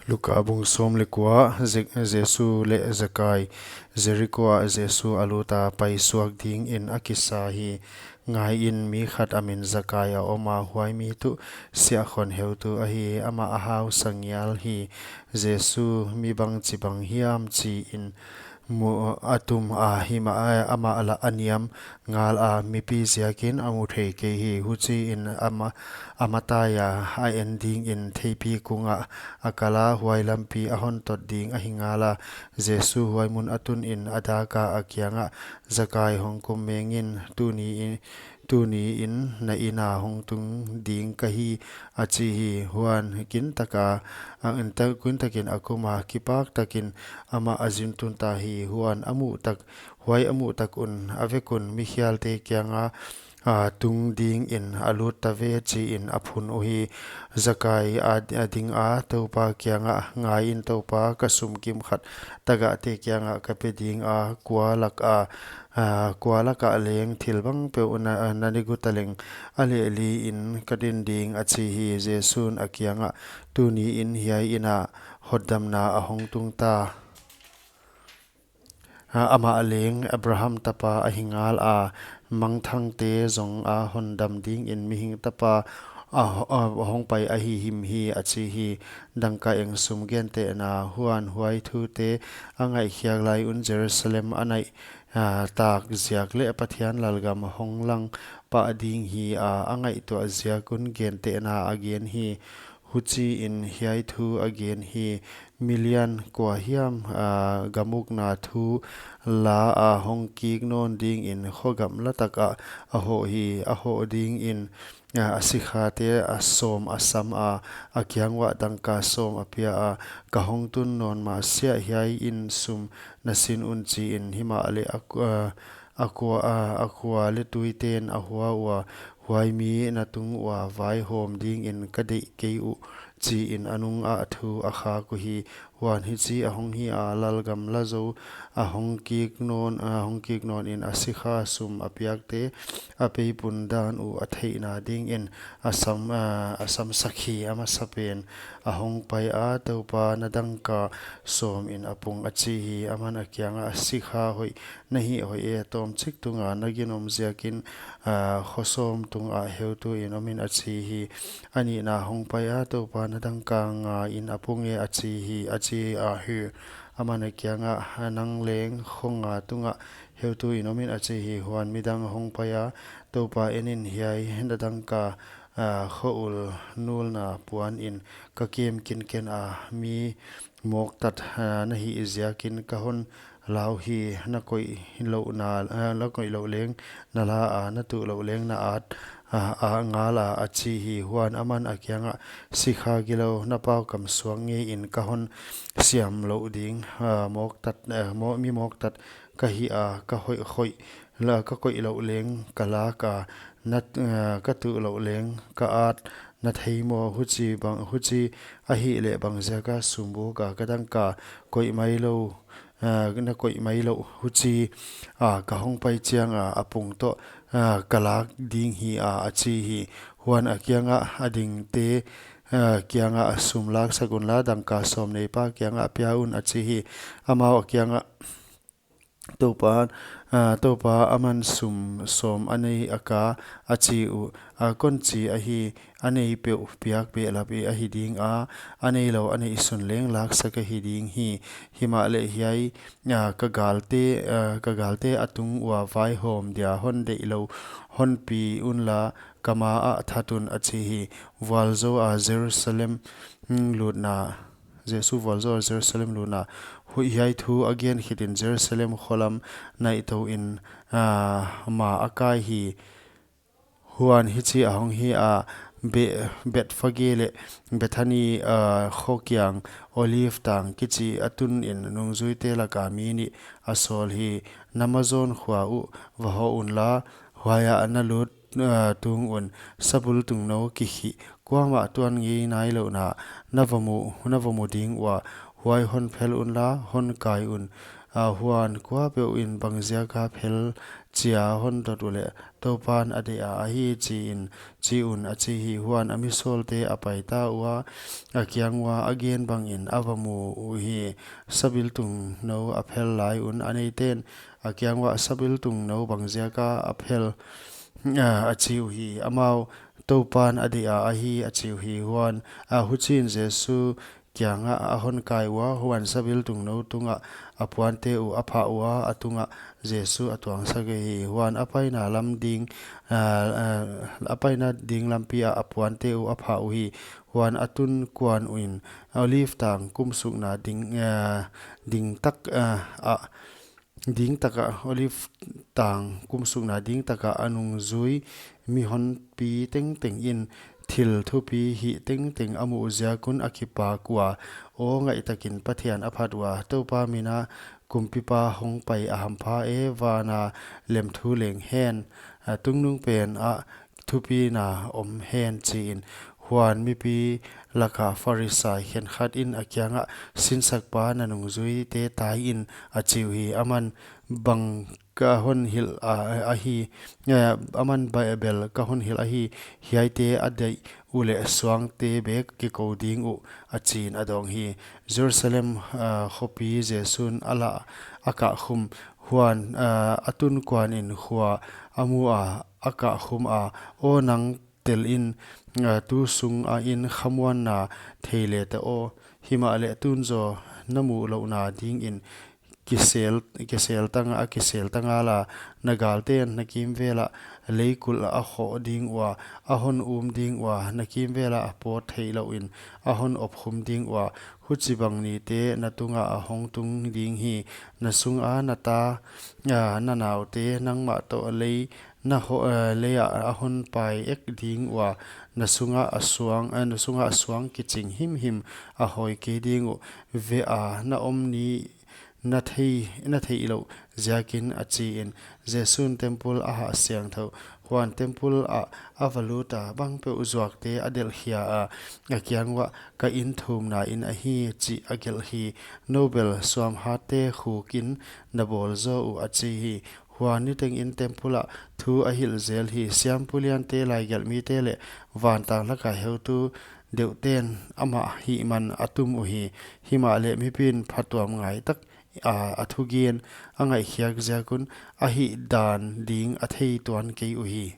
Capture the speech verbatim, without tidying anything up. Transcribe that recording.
Luka bung sawm leh kua. Je-, Jesu leh Zakai. Jeriko ah Jesu a lut a, paisuak dingin a kisa hi. Ngaiin, mi khat a min Zakai a om a, huai mi tuh siahkhon heutu ahi, amah a hausa ngial hi. Jesu, mi bangchibang hiam chiin mu-, a tum a, himahleh amah lah a niam ngal a, mipi ziakin a mu thei kei hi. Huchiin amah, a matai a, a en dingin theipi kung ah a kal a, huai lampi a hon tot ding ahi ngal a. Jesu huai mun a tunin a dak a, a kiangah, Zakai, hong kum mengin, tuni in, tuniin na inn ah hong tung ding ka hi, a chi hi. Huan kintak a, a, kintak, kintakin a kum a, kipak takin amah a zin tun ta hi. Huan a muh tak, huai a muh tak un, a vek un, mikhialte kianga, a, tung dingin a lut ta ve, chiin a phun uhi. Zakai a, a ding a, Toupa kiangah, Ngaiin, Toupa, ka sum kimkhat tagahte kiangah ka pe ding a, kua lak a, a, kua lak ah leng thil bang peuh na, na ne guta leng, a leh liin ka din ding, a chi hi. Jesun a kiangah, Tuniin hiai inn ah hotdamna a hong tung ta. A, amah leng Abraham tapa ahi ngal a, mangthangte zong a hondam dingin Mihing Tapa a, a, a hong pai ahi him hi, a chi hi. Dangka eng sum gentehna. Huan huai thute a ngaihkhiak lai un Jerusalem a naih, a, tak ziak leh Pathian lalgam hong lang pah ding hi a, a ngaihtuah ziak un gentehna a gen hi. Huchiin hiai thu a gen hi. Mi lian kua hiam, a, gamukna thu la a hong kik nawn dingin kho gamla tak ah a hoh hi. A hoh dingin, a, a sikhate a sawm a sam a, a kiang uah dangka sawm a pia a, Ka hong tun nawn masiah hiai inn sum na sin un, chiin. Himahleh a ku-, a, a kua, a, a kua leh tuiten a hua ua, Huai mi na tung ua vaihawm dingin ka deih kei uh, chiin a nung ah thu a khak uhi. Huan hichi a hong hi a, lalgam la zou a hong kik nawn, a hong kik nawnin a sikha sum a piakte a peipun dan uh a theihna dingin a sam, a, a samsak hi. A masapen a hong pai a, Toupa, na dangka sawmin a pung, a chi hi. Aman a kiangah, Sikha hoih na hih hoih e, tawmchik tunga na ginom ziakin, a, kho sawm tungah heutuin om in, a chi hi. A nihna hong pai a, Toupa, na dangka ngain a pung e, a chi hi, a chi a hi. Aman a kiangah, Nang leng kho nga tungah heutuin om in, a chi hi. Huan midang hong pai a, Toupa, en in, hiai na dangka, a, kho ul nulna puanin ka kem kinken a, mi mawktat, a, na hih ziakin ka hon la uhi. Na koih louhna, a, na koih louh leng na la a, na tuh louh leng na at, a, a ngal a, a chi hi. Huan aman a kiangah, Sikha gilou, na paukam suak ngeiin ka hon siam louh ding, a, mawktat, a, maw-, mi mawktat ka hi a, ka hoih hoih la, ka koih louh leng ka lak a, na, a, ka tuh louh leng ka at, na thei maw? Huchi bang, huchi ahihleh bang ziaka sum buk a ka dangka koih mai lou, a, na koih mai louh? Huchi, a, ka hong pai chianga a pung toh, a, ka lak ding hi a, a chi hi. Huan a kiangah, A dingte, a, kiangah, Sum laksak unla, dangka sawm neipa kiangah pia un, a chi hi. Amau a kiangah, Toupa, a, Toupa, aman sum sawm a nei a ka, a chi uh, a kon chi ahi, a nei peuh piak behlap i ahi ding a, a neilou a neihsun leng laksak ahi ding hi. Himahleh hiai, a, ka galte, a, ka galte a tung ua vaihawm dia hon deih lou hon pi unla, ka ma ah that un, a chi hi. Vualzou a Jerusalem, hmm, lutna. Jesu vualzou a Jerusalem lutna. Hu-, hiai thu a gen khitin Jerusalem kholam naih touin, a, ma a kai hi. Huan hichi a hong hi a, Be-, Bethphage leh Bethany, a, kho kiang Olive tang kichi a tunin nungzuite laka mi nih a sawl hi. Na mazawn khua uh va hoh unla, huaiah na lut, a, tung un, sabul tungnou kikhih, kuamah tuan ngei nailouhna na va mu, na va mu ding ua, huai hon phel unla, hon kai un, A huan kuapeuh in bangziaka phel chia hon dot uleh Toupan a deih a ahi chi in chi un a chi hi. Huan a misawlte a paita ua, a kiang ua a gen bangin a va mu uhi. Sabiltung nou a phel lai un a neiten a kiang ua, sabiltung nou bangziaka a phel a, a chi uhi. Amau Toupan a deih a ahi a chi uhi. Huan a huchiin Jesu kiangah a hon kai ua, huan sabiltung nou tungah a puante uh a phah ua, a tungah Jesu a tuangsak hi. Huan a paina lam ding, a, a, a paina ding lampi ah a puante uh a phah uhi. Huan a tun kuan uin Olive tang kumsukna ding, a, ding tak, a, a, ding taka, Olive tang kumsukna ding taka a nungzui mihonpi tengteng in thil thupi hih tengteng a muh ziak un a kipak ua, aw ngaihtakin Pathian a phat ua, Toupa mina kumpipa hong pai a hampha e, vana lem thu leng hen, a, tungnungpen ah thupina om hen chi in. Huan mipi laka Pharisai khenkhat in a kiangah, sinsakpa, na nungzuite tai in a chi uhi. Aman bang ka hon hilh a, ahi, eh, aman ba-, bel ka hon hilh ahi, hiaite a deih uleh suangte bek kikou ding uh a chi in a dawng hi. Jerusalem, a, khopi Jesu'n a lah a kah khum. Huan, a, a tun kuan in khua a mu a, a kah khum a, aw nang tel in, a, tu sung a in khamuanna thei le ta aw. Himahleh tun zaw na muh louhna ding in kisel, kisel tang a, kisel tang a la, na galten na kimvel ah leikulh a khoh ding ua, a hon um ding ua, na kimvel ah a pawt theih louh in a hon op khum ding ua, huchibang nite na tungah a hong tung ding hi. Na sung a na ta, a, na naute nangmah toh lei na ho-, eh, lei ah a hon pai ek ding ua, na sungah a suang, eh, na sungah a suang kiching himhim a hoi kei ding uh, ve a na om ni na thei, na theih louh ziakin a chi in. Jesu'n temple a hah siangthou. Huan temple ah a va lut a, bangpeuh zuakte a delh khia a, a kiang uah, ka in thumna in ahi chih a gelh hi. Nou bel suamhatte khuk in na bawl zaw uh a chi hi. Huan niteng in temple ah thu a hilh zel hi. Siampu liante, laigelhmite leh vantang laka heutu deuhten amah hihman a tum uhi. Himahleh mipi'n phatuam ngai tak a, a thugen a ngaihkhiak ziak un a hihdan ding a thei tuan kei uhi.